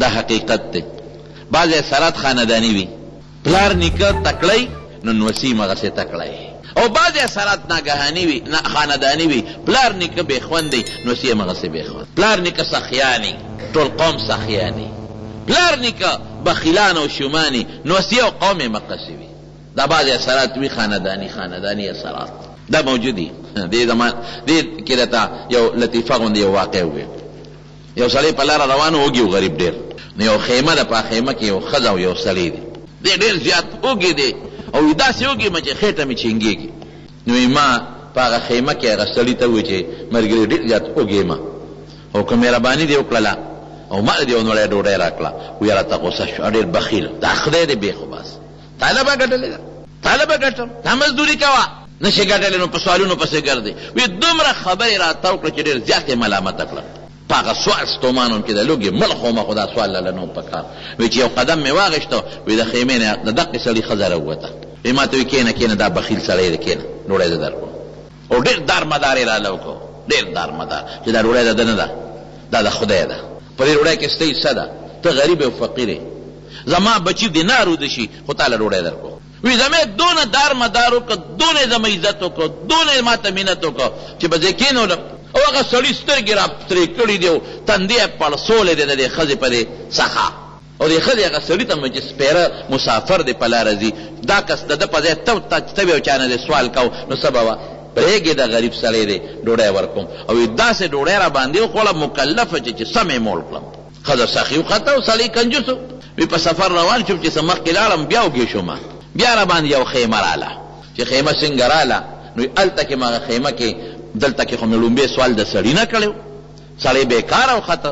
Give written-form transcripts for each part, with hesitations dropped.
دا حقیقت دی. بعضې اثرات خانداني وي. پلار نیکه تکړه وي نو نوسی هم هغسې تکړه وي. او بعضې اثرات ناګهاني وي، خانداني وي. پلار نیکه بې خونده وي نوسی هم هغسې بې خونده. پلار نیکه سخیان وي ټول قوم سخیان وي. پلار نیکه بخیلان او شومان وي نوسی او قوم یې مقصي وي. دا بعضې اثرات وي خانداني خانداني اثرات دا موجود دي. دې زمان دې کې درته یو لطیفه غوندې یو واقعه ووایم. یو سړی په لاره روان و، وږی و غریب ډېر، نو یو خیمه ده، په خیمه کې یو ښځه او یو سړی دی، دی ډېر زیات وږی دی او وایي داسې وږی یم چې خېټه مې چینګېږي. نو وایي ما په هغه خیمه کې هغه سړي ته وویل چې ملګري ډېر زیات وږی یم او که مهرباني دې وکړله او ما له دې یو نوړی ډوډۍ راکړه. وایي راته غوسه شو، ډېر بخیل دا خدای دې بېخ وباسه، تا له به ګټلې ده، تا له به ګټم، تا مزدوري کوه، نه شې ګټلی نو په سوالونو پسې ګرځې. وي دومره خبرې راته وکړه چې ډېر زیات یې ملامته کړم. په هغه سوال ستومان وم چې د لوږې مړ خو وم خو دا سوال لاله نه وم په کار. وي چې یو قدم مې واخیست وي د خیمې نه د دقې سړي ښځه راووته. وي ماته وي کېنه کېنه دا بخیل سړی دی کېنه ډوډۍ زه درکوم. او ډېر دار مدار یې راله وکړ، ډېر دار مدار چې دا ډوډۍ د ده نه ده دا د خدای ده. په دې ډوډۍ کې ستا حصه ده، ته غریب او فقیر یې. زما بچي دې نه اروده شي خو تاله ډوډۍ درکوم. وي زما یې دونه دار مدار وکړ، دونه یې زما عزت وکړ، دونه یې ماته منت وکړ چې به زه کېنولم او هغه سړي سترګې را سرې کړې دي او تندی یې پړسولی دی د دې ښځې په دې سخا او دې ښځې هغه سړي ته چې سپېره مسافر دی په لاره ځي دا کس د ده په ځای ته ته وې او چا نه دې سوال کاوه نو څه به وه پرېږې دا غریب سړی دی ډوډۍ ورکوم او داسې ډوډۍ را باندې وخوړه مکلفه چې سم یې موړ کړم. ښځه سخي وخته او سړی کنجوس و. وی په سفر روان شوم چې څه مخکې لاړم بیا وږی شوم. بیا راباندې یو خیمه راله. چې خیمه څنګه راله نو هلته کې مې هغه خیمه کې دلته کې خو مې ړومبی سوال د سړي نه کړی و. سړی بېکاره وخته.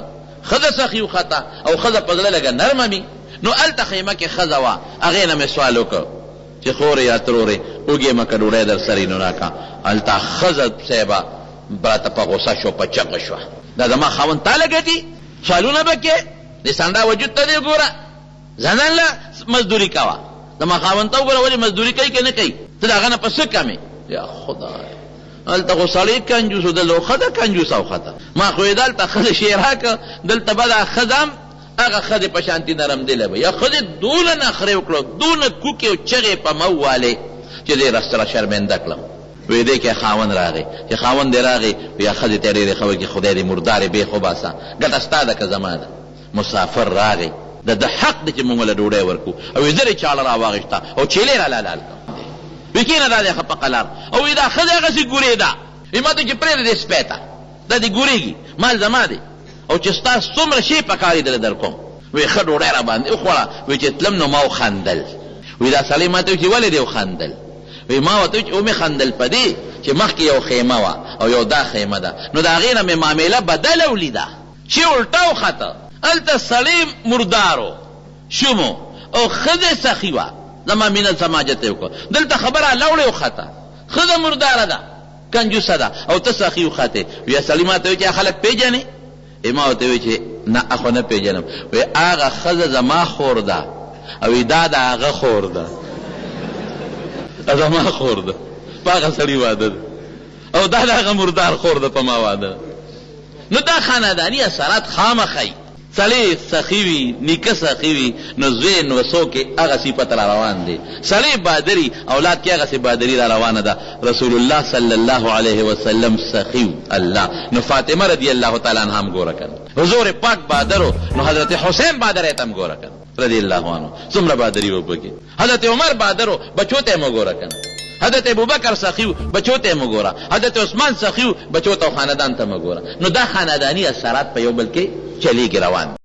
ښځه سخي وخته او ښځه په زړه لږه نرمه وي. نو هلته خیمه کې ښځه وه هغې نه مې سوال وکړ چې خورې یا ترورې وږی یم که ډوډۍ درسره وي نو راکړه. هلته ښځه صاحبه راته په غوسه شوه په چغو شوه دا زما خاوند تا له ګټي سوالونه به کې د سنډا وجود ته دې وګوره ځانان له مزدوري کوه زما خاوند ته وګوره ولې مزدوري کوي که نه کوي ته د هغه نه په څه کمې یا خدای هلته خو سړی کنجوس و دلته ښځه کنجوسه وخته ما خو یې دلته ښځې شی راکړه دلته به دا ښځه هم هغه ښځې په شانتي نرم دله وي یا ښځې دونه نخرې وکړو دونه کوکې او چغې په ما ووالې چې زه یې راسره شرمنده کړم. وې دې کې خاوند راغی چې خاوند دې راغی بیا ښځې ته ډېرې خبرې کې خدای دې مردارې بېخ وباسه ګټه ستا ده که زما ده مسافر راغی د ده حق دی چې مونږ له ډوډۍ ورکړو او وې زر یې چاړه راواخیسته او چیلې راله حلال کړه وې کېنه دا دی ښه په قلار او وې دا ښځه هغسې ګورېده وې ماته چې پرېږده دې سپی ته دا دې ګورېږي مال زما دی او چې ستا څومره شی پکار وي درله درکوم. وی ښه ډوډۍ راباندې وخوړه، وی چې تلم نو ما وخندل. وی دا سړی ماته وی چې ولې دې وخندل؟ وی ما ورته وی چې ومې خندل په دې چې مخکې یو خیمه وه او یو دا خیمه ده نو د هغې نه مې معامله بدله ولیده چې الټه وخته. هلته سړی مردار و، شوم و او ښځه سخي وه، زما مینه سماجت یې وکړ. دلته خبره لوړې وخته، ښځه مرداره ده. کنجوسه ده او ته سخي وختې. وی سړي ماته وی چې خلک پېژنې؟ ما ورته وی چې نه خو نه پېژنم. وی هغه ښځه زما خور ده او دا د هغه خور ده. زما خور ده په هغه سړي واده ده او دا د هغه مردار خور ده په ما واده ده. نو دا خانداني اثرات خامخا سړی سخي وي، نیکه سخي وي، نو زوی نوسو کې هغه صفت را روان دی. سړی بادري، اولاد کې هغسې بادري را روانه ده. رسول الله صلی الله علیه وسلم سخي و، الله نو فاطمه رضی الله تعالی عنها هم ګوره کنه. حضور پاک بادر و، نو حضرت حسین بادرۍ ته هم ګوره کنه رضی الله عنه، څومره بادري وه پکې. حضرت عمر بادر و، بچو ته یې هم وګوره کنه. حضرت ابوبکر سخي و، بچو ته یې هم وګوره. حضرت عثمان سخي و، بچو ته او خاندان ته هم وګوره. نو دا خانداني اثرات په یو بل کې چلېږي روان دي.